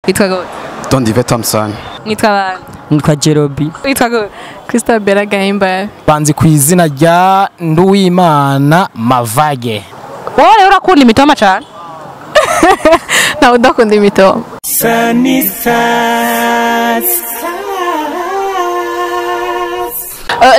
Witwa gute? Don Dive Thompson. Mwitwa bande? Nitwa Jerobi. Witwa gute? Christabella Gahimbare. Banzi ku izina rya Nduwimana Mavage. Wowe rero urakunda imitoma cane? Ntawe udakunda imitoma.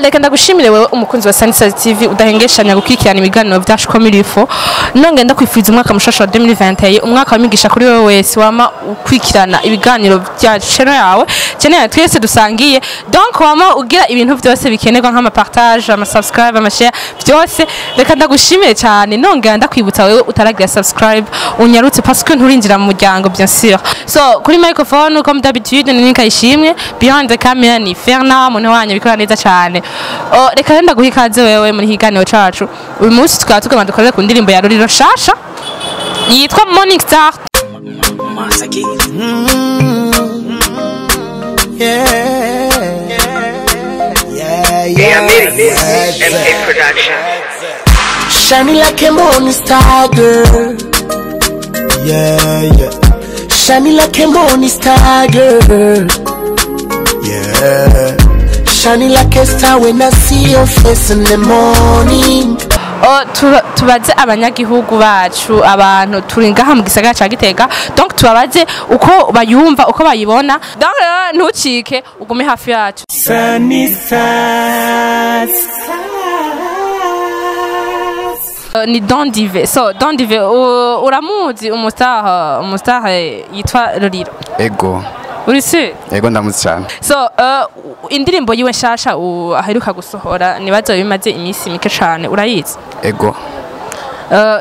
Reka ndagushimire wewe umukunzi wa Sunny TV udahengeshanya gukurikirana ibiganiro byacu ko mirifo. Nonge ndakwifuriza umwaka mushasha wa 2021, umwaka w'imigisha kuri wewe wese wama ukurikirana ibiganiro bya channel yawe, channel yawe twese dusangiye. Donc wama ugira ibintu byose bikenerwa nk'ama partage, ama subscribe, ama share byose. Reka ndagushimire cyane, nonge ndakwibutsa wewe utaragira subscribe unyarutse parce que nturinjira mu muryango bien sûr. So kuri microphone comme d'habitude ni Nikayishimwe, behind the camera ni Fernand muntu wanyu bikora neza cyane. Reka rero ndaguha ikaze wewe muri higaniro cacu. Uyu munsi tukaba tugomba dukorere ku ndirimbo ya Ruriro shasha yitwa Morning Star. Shining like a morning star, girl. Yeah, yeah. Shining like a morning star, girl. Yeah. Shining like a star when I see your face in the morning. Tubaze abanyagihugu bacu, abantu turi ngaha mu gisagara ca Gitega, donc tubabaze uko bayumva, uko bayibona. Donc rero ntucike, ugume hafi yacu. Ni Don Dive. So Don Dive, uramuzi umustar yitwa Ruriro? Ego. Uri sûr? Ego ndamuzi cyane. So indirimbo yiwe nshasha aheruka gusohora nibazo bimaze iminsi mike cane, urayizi? Ego.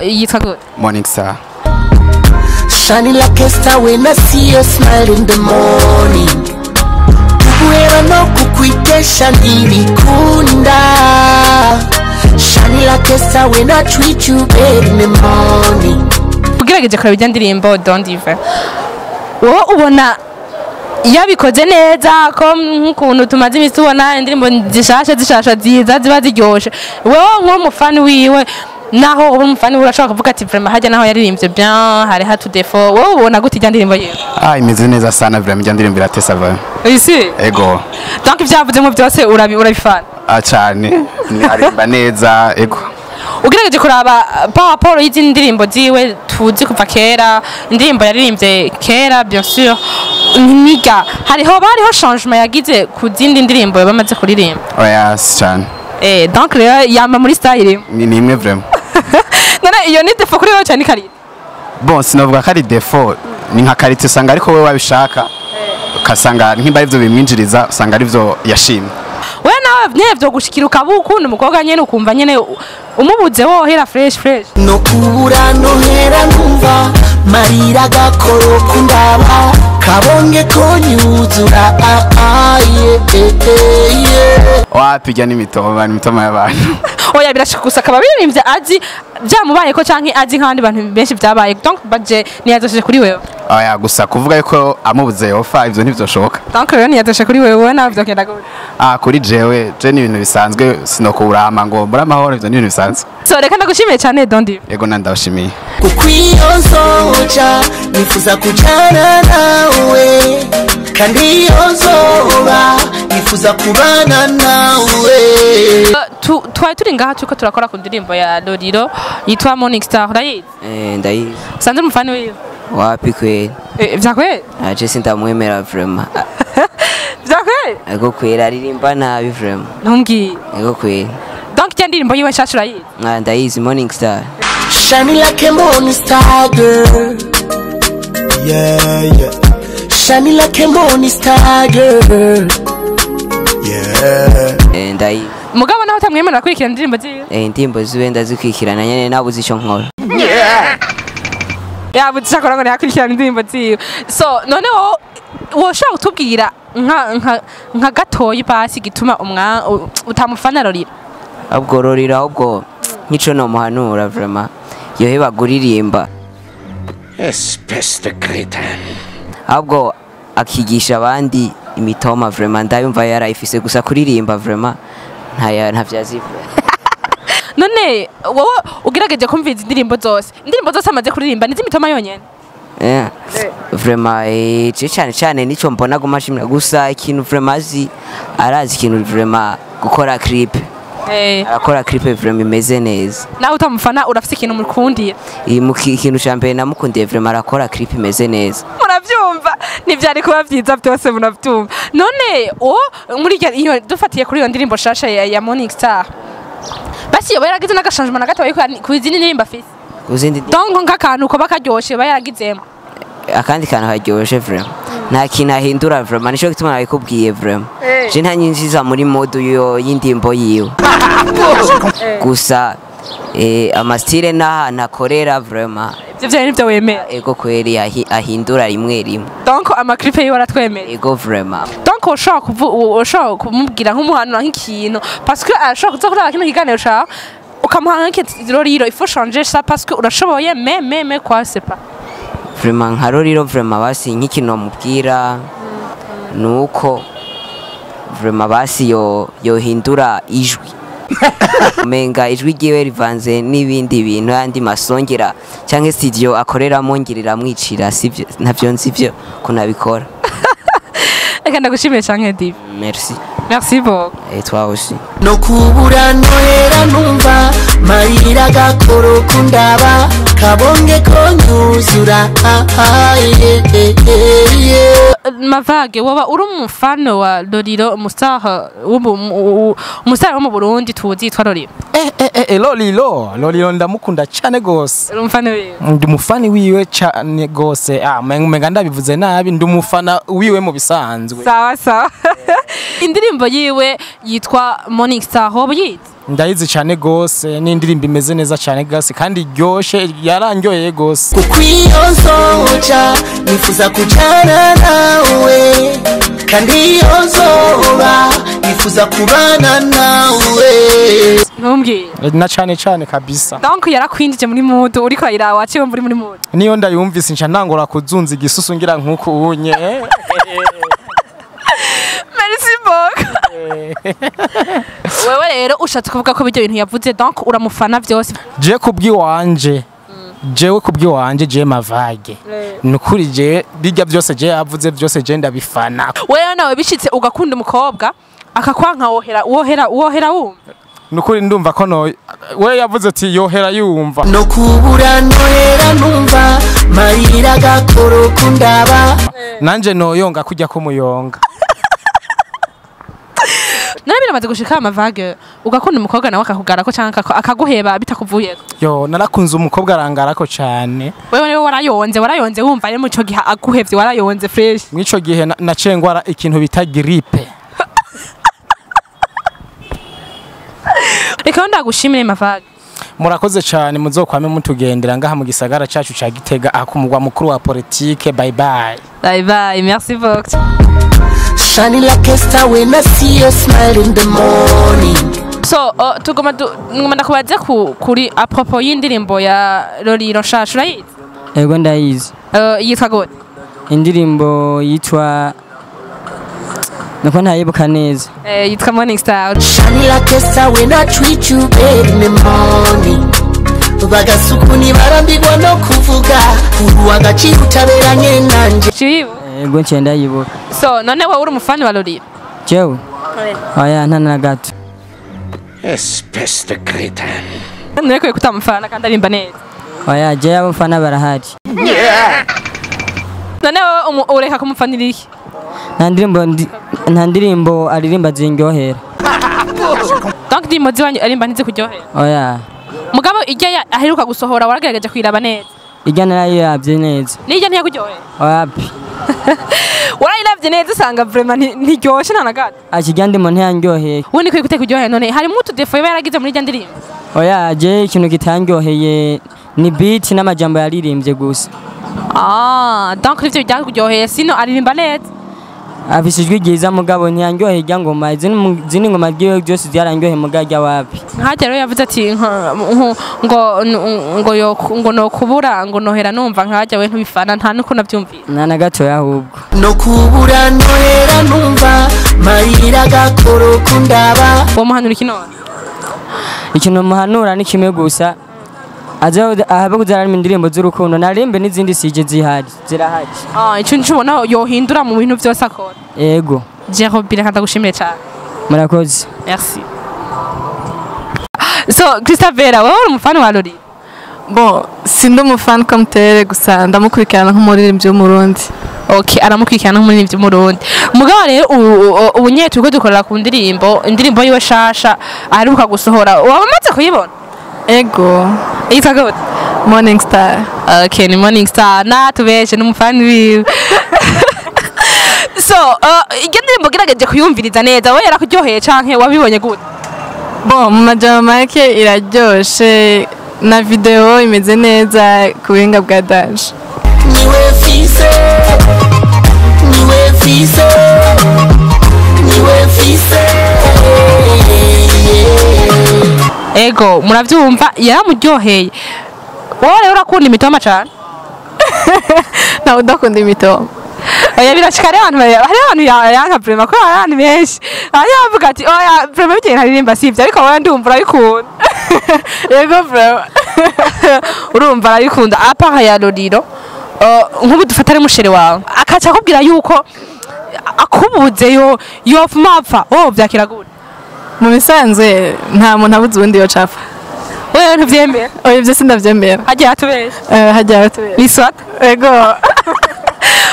Yitwa gute? Morning Star. Shining like a star when I see you smile in the morning. Kuguhera no kukwitesha ntibikunda. Shining like a star when I treat you bad in the morning. Ugerageje kureba ijya ndirimbo Don Dive, wowe ubona yabikoze neza ko nk'ukuntu tumaze iminsi tubona indirimbo zishasha zishasha ziza ziba ziryoshe, wewe nk'umufani wiwe, naho uba umufani wiwe urashobora kuvuga ati vraiment hajya naho yaririmbye bien, hari hatu defo, wowe ubona gute ijya ndirimbo yiwe? Imeze neza sana vraiment, ijya ndirimbo iratesa vraiment. Isi? Ego. Donc ivyavuzemo byose urabifana? Cyane, aririmba neza, ego. Ugerageje kuraba par rapport y'izindi ndirimbo ziwe tuzi kuva kera, indirimbo yaririmbye kera bien sûr, niga hariho bariho changement yagize ku zindi ndirimbo bamaze kuririmba? Oya cyane. Donc rero yama muri style ni imwe vraiment. None iyo ni defo kuri wewe cyane karite? Bon, sinavuga ko ari defo, ni nka karite usanga ariko wewe wabishaka ukasanga nk'imba arivyo bimwinjiriza, usanga arivyo yashimye. Wewe nawe nyene vyo gushikira ukabukunda umukobwa nyene ukumva nyene umubuze wohera fresh fresh. No kubura nohera numva marira gakoro kundaba kabonge konyuzura Wapiga n'imitoma, n'imitoma y'abantu. Oya birashika gusa akaba biririmbye azi byamubaye ko canke azi nk'abandi bantu benshi byabaye, donc baje ntiyazosheje kuri wewe. Oya gusa kuvuga yuko amubuze yofa ivyo ntivyoshoboka. Donc rero ntiyazosheje kuri wewe nawe vyogenda gute? Kuri jewe je ni ibintu bisanzwe, sinokurama ngo mbura amahoro, ivyo ni ibintu bisanzwe. So reka ndagushimiye cyane Don Dive. Yego nandabashimiye. Kuko iyo nzoja nifuza kujana nawe, kandi iyo nzoba nifuza kubana nawe. Twari turi ngaha turiko turakora ku ndirimbo ya Ruriro yitwa Morning Star, urayizi? Ndayizi. Usanze umufani wiwe? Wapi kweli? Vya kweli? Je sindamwemera vraiment. Vya kweli? Ego kweli aririmba nabi vraiment. Ntumbwiye. Ego kweli. Donc ijya ndirimbo yiwe nshasha urayizi? Ndayizi Morning Star. Shining like a morning star, girl. Yeah, yeah. Shining like a morning star, girl. Yeah. Ndayizi. Mugabo naho utamwemerera kurikirana indirimbo ziwe? Indirimbo ziwe ndazikurikirana nyene nabuze ico nkora. Yabuze ico akora ngo ntiyakurikirane indirimbo ziwe. So none wowe woshobora kutubwira nka gatoyi pasi gituma utamufana Ruriro? Ahubwo Ruriro ahubwo nk'ico nomuhanura vraiment yoheba kuririmba. Espèce de crétin. Ahubwo akigisha abandi imitoma vraiment, ndayumva yarayifise gusa kuririmba vraiment ntavyazi. None wowe ugerageje kumviza indirimbo zose, indirimbo zose amaze kuririmba ni imitoma yonyene? Vraiment je cyane cyane nico mbona guma shimira gusa ikintu vraiment azi arazi ikintu vraiment gukora clip. Arakora clip vraiment imeze neza. Nawe utamufana urafise ikintu mukundiye. Ikintu ca mbere namukundiye vraiment arakora clip imeze neza. Muravyumva ntivyari kuba vyiza byose muravyumva. None o muri iyo dufatiye kuri iyo ndirimbo shasha ya Morning Star. Basi yoba yaragize n'agashangement na gato ku izindi ndirimbo afise. Kuzindi Donc nk'akantu ko bakaryoshe bayaragizemo. Akandi kantu karyoshe vraiment. Nta kintu ahindura vraiment nico gituma nabikubwiye vraiment. Je nta nyinjiza muri mode yo y'indimbo yiwe. Gusa amastile n'ahantu akorera vraiment. Ivyo vyari nivyo wemera. Ego kweri ahindura rimwe rimwe. Donc amaklipe yiwe aratwemera. Ego vraiment. Donc ushobora kumubwira nk'umuhanura nk'ikintu parce que arashobora kuza kuraba kino kiganiro cawe ukamuha nk'ikintu rero il faut changer ça parce que urashoboye mais quoi c'est pas. Vraiment nka Roriro vraiment basi nk'ikintu bamubwira nuko vraiment basi yohindura ijwi. Menga ijwi ryiwe rivanze n'ibindi bintu yandi masongera canke studio akoreramo ngirira mwicira sivyo ntavyo nzi ivyo kunabikora. Reka ndagushimiye canke Div. Merci. Merci beaucoup. Et toi aussi. No kubura nohera numva marira gakoro kundaba kabonge konyuzura. Mavage woba uri umufano wa Lolilo umustar wo mu Burundi tuzi yitwa Lolilo. Lolilo Lolilo ndamukunda cyane gose. Uri umufana wiwe? Ndi umufani wiwe cyane gose. Menga ndabivuze nabi ndi umufana wiwe mu bisanzwe. Sawa sawa. Indirimbo yiwe yitwa Morning Star hobo yize? Ndayizi cyane gose n'indirimbo imeze neza cyane gose kandi iryoshe yarandyoheye gose. Kukwiyo nzoja nifuza kujana nawe kandi iyo nzoba nifuza kubana nawe. Ntumbwire. Na cyane cyane kabisa. Donc yarakwinjije muri mood uriko ayirawa aciye muri mood. Niyo ndayumvise nca ntangora kuzunza igisusu ngira nkuko unye. Merci beaucoup. Wewe rero ushatse kuvuga ko ibyo bintu yavuze donc uramufana byose. Je kubwiwanje. Jewe kubwiwanje je Mavage. Nukuri je bijya byose je yavuze byose je ndabifana. Wewe nawe bishitse ugakunda umukobwa akakwanka wohera wumva. Nukuri ndumva ko no we yavuze ati yohera yumva. No kubura nohera numva marira gakoro kundaba. Nanje noyonga kujya ko muyonga. Nari biramaze gushika Amavage ugakunda umukobwa nawe akakugarako canke akaguheba bitakuvuyeko. Yo narakunze umukobwa arangarako cyane. Wewe niwe warayonze wumva ari muco gihe aguhevye warayonze fresh. Mwico gihe nacengwara ikintu bita grippe. Reka ndagushimire Mavage. Murakoze cyane muzokwame mutugendera ngaha mu gisagara cacu ca Gitega akumugwa mukuru wa politique. Bye bye. Bye bye, merci beaucoup. Shining like a star when I see you smile in the morning. So tugoma ndakubaze kuri à propos y'indirimbo ya Lolilo nshasha urayizi? Ego ndayizi. Yitwa gute? Indirimbo yitwa nako ntayibuka neza. Yitwa Morning Star. Shining like a star when I treat you bad in the morning. Bagasukuni barambirwa no kuvuga ubu agaciro utaberanye nanje. Ego nce ndayibuka. So none wowe uri umufani wa Lolilo? Jewe? Oya nta na gato. Espèce de crétin. None kutamufana kandi arimba neza. Oya je abafana barahari. None wowe ureka kumufanira iki? Nta ndirimbo aririmba zindyohera. Donc ndimo ziwanyu arimba ntize kuryohera. Oya. Mugabo ijya aheruka gusohora waragerageje kwiraba neza. Ijya narayiravye neza. Nijya ntiyakuryohera. Oya pi. Warayiravye neza usanga vraiment ntiryoshe nta na gato. Akijya ndimo ntiyandyoheye. Ubu ni kwigute kuryohera none harimo utudefo yaba yaragize muri ijya ndirimbo. Oya je ikintu kitandyoheye ni beat n'amajambo yaririmbye gusa. Ah, donc ivyo byakuryoheye sino aririmba neza. Afise ijwi ryiza mugabo ntiyandyoheye irya ngoma izindi ngoma ryiwe byose byarandyoheye mugabo rya wapi. Nkajya rero yavuze ati ngo ngo no kubura ngo nohera numva nkajya we ntubifana nta nuko nabyumvira. Nta na gato ahubwo. No kubura nohera numva marira gakoro kundaba. Wo muhanura iki none? Ikintu muhanura ni kimwe gusa Aze ahabe kuzararima indirimbo z'urukundo narimbe n'izindi sije zihari zirahari. Ico ncubona yohindura mu bintu byose akora. Yego. Jerobi reka ndagushimire cyane. Murakoze. Merci. So Christabella wowe uri umufana wa Lori? Bon, sindi umufana comme tel gusa ndamukurikirana nk'umuririmbyi w'umurundi. Okay, aramukurikirana nk'umuririmbyi w'umurundi. Mugabo rero ubu nyene turiko dukorera ku ndirimbo, indirimbo yiwe shasha aheruka gusohora. Waba umaze kuyibona? Ego. Yitwa gute? Morning Star. Okay, ni Morning Star. Natubeshe n'umufana wiwe. So, iyo ndirimbo gerageje kuyumviriza neza, wowe yarakuryoheye canke wabibonye gute? Bon, mu majambo make iraryoshe na video imeze neza ku buhinga bwa danje. Niwe fise, niwe fise, niwe fise. Ego, muravyumva yaramuryoheye. Wowe rero urakunda imitoma cane? Ntawe udakunda imitoma. Oya birashika rero abantu hari abantu yanka vraiment ko hari abantu benshi. Hari abavuga ati oya vraiment bigiye ntaririmba sivyo ariko wowe ndumva urabikunda. Yego vraiment. Urumva arabikunda apa ya Loriro. Nk'ubu dufata ari mushere wawe akaca akubwira yuko akubuze yo yopfuma apfa wowe vyakira gute? Mu bisanzwe nta muntu abuze uwundi yocapfa. Wewe ntuvyemera? Oya ivyo sindavyemera. Hagiye hatubesha. Hagiye hatubesha. Ni swata? Ego.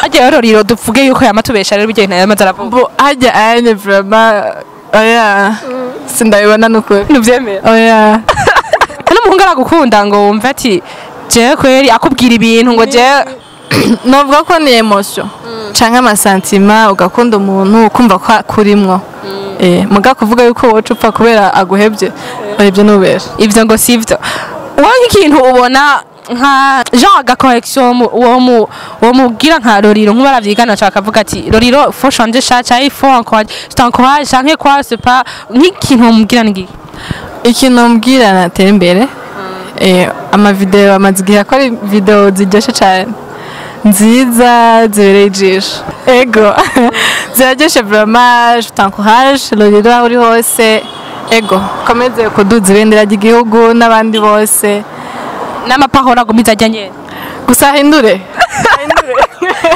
Hagiye Loriro duvuge yuko yamatubesha rero bigiye ntayamaze aravuga. Bo hajya anye vraiment oya sindabibona nukuri. Ntuvyemera? Oya. N'umuhungu aragukunda ngo wumve ati jewe kweri akubwira ibintu ngo jewe novuga ko ni emotion canke amasantima ugakunda umuntu ukumva ko kurimwo. Muga kuvuga yuko woca upfa kubera aguhebye ibyo nubesha. Ivyo ngo sivyo. Wowe nk'ikintu ubona nka genre ga correction uwo mubwira nka Loriro nkuba aravyigana cyangwa akavuga ati Loriro faut changer ça ça il faut encourager je t'encourage canke quoi c'est pas nk'ikintu umubwira ngi ikintu umubwira natera imbere. Ama video amaze igihe akora video ziryoshe cyane nziza zibereye ijisho. Ego ziraryoshe vraiment je t'encourage Loriro aho uri hose. Ego komeze kuduza ibendera ry'igihugu n'abandi bose n'amapahora agumiza ajya nyene gusa ahindure.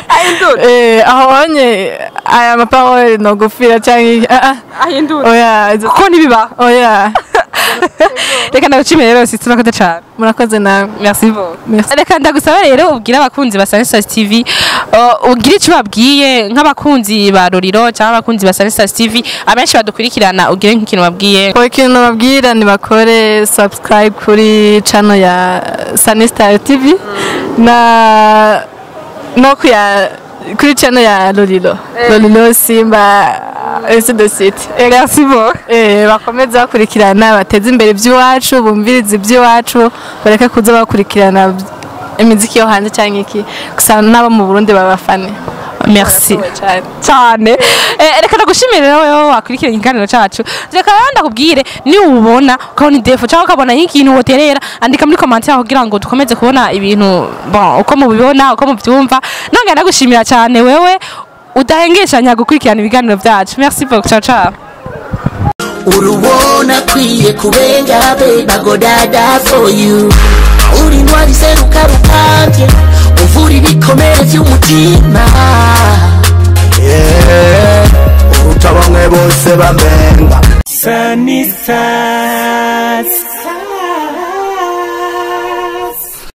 Ahindure aho onye aya mapahora no gufira cyangwa ahindure. Oya kuko nibiba. Oya reka ndagushimire rero sisi turakoze cyane. Murakoze nawe. Merci beaucoup. Reka ndagusaba rero ubwire abakunzi ba Sunny TV ubwire icyo babwiye nk'abakunzi ba Loriro cyangwa abakunzi ba Sunny TV abenshi badukurikirana ubwire nk'ikintu babwiye. Ikintu babwira ni bakore subscribe kuri channel ya Sunny Star TV na no kuri channel ya Loriro. Loriro Simba ainsi de suite. Merci beaucoup. Bakomeza bakurikirana bateze imbere iby'iwacu bumvirize iby'iwacu bareke kuza bakurikirana imiziki yo hanze cyangwa iki gusa n'abo mu Burundi babafane. Merci cyane. Reka ndagushimire rero wewe wakurikiranye ikiganiro cacu. Reka rero ndakubwire ni ubona ukabona idefo cyangwa ukabona nk'ikintu woterera andika muri commentaire kugira ngo dukomeze kubona ibintu bon uko mubibona uko mubyumva. Nongera ndagushimira cyane wewe udahengeshanya gukurikirana ibiganiro byacu. Merci beaucoup. Ciao ciao. Urubona kwiye kubenga babe I go die for you. Uri ntwari seruka rukambye uvura ibikomere by'umutima. Uruta bamwe bose bamenga Sunny Stars.